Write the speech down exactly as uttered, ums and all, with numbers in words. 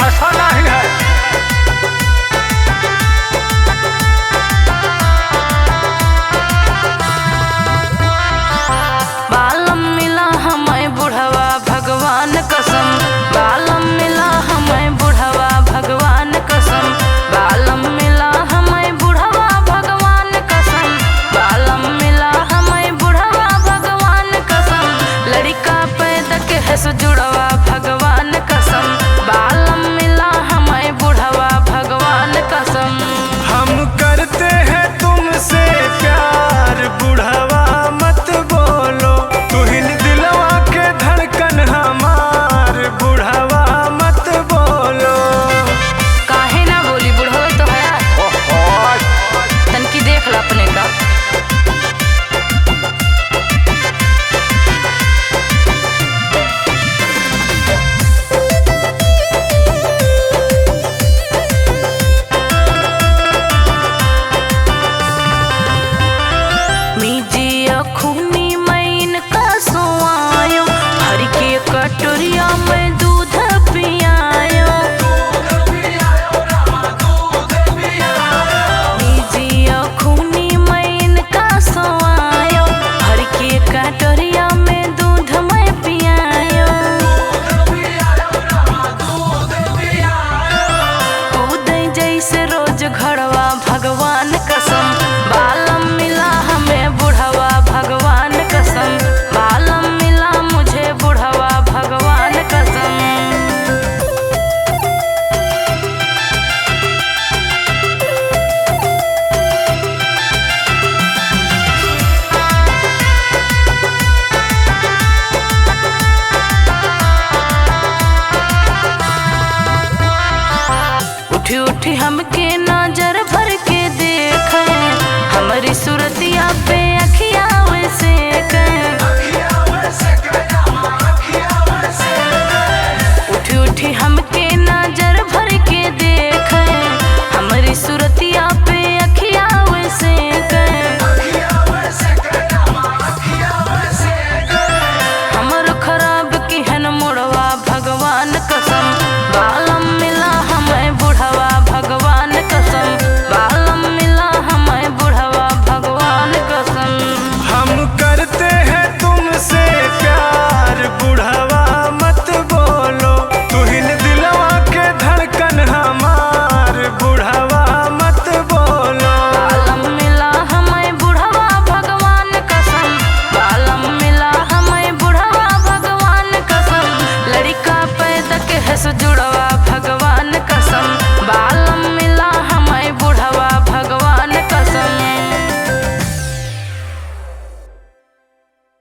ऐसा नहीं है। बालम मिला हमै बुढ़वा भगवान कसम, बालम मिला हमै बुढ़वा भगवान कसम, बालम मिला हमै बुढ़वा भगवान कसम, बालम मिला हमै बुढ़वा भगवान कसम, लड़िका पैदा के है सो जुड़वा भगवान कसम, बालम मिला हमै बुढ़वा भगवान कसम। हम करते हैं तुमसे प्यार, बुढ़वा मत बोलो, तुहिन दिलवा के धड़कन हमार, बुढ़वा मत बोलो। काहे ना बोली, बुढ़वा तो है। ओहो। तनकी देख ला अपने का। मीजिया खूनी मैं इनका सोआयो, भर के कटोरिया में दूध पियायो। मीजिया खूनी मैं इनका सोआयो, भर के कटोरिया में दूध मैं पियायो। कूदे जैसे रोज घड़वा भगवान कसम, बालम मिला हमें बुढ़वा भगवान कसम, बालम मिला मुझे बुढ़वा भगवान कसम। उठी उठी हमके नजर भर के देखे, हमरी सूरतिया पे अखिया वैसे के। उठी उठी हमके नजर भर के देखे, हमरी सूरतिया पे अखिया वैसे के। हमरो खराब किहन मुड़वा भगवान कसम, बालम मिला हमें बुढ़वा भगवान कसम, बालम मिला हमें बुढ़वा भगवान कसम। हम करते हैं तुमसे प्यार, बुढ़वा मत बोलो, तुहिन दिलवा के धड़कन हमार, बुढ़वा मत बोलो। बालम मिला हमें बुढ़वा भगवान कसम, बालम मिला हमें बुढ़वा भगवान कसम, लड़िका पैदा के है सो जुड़वा भगवान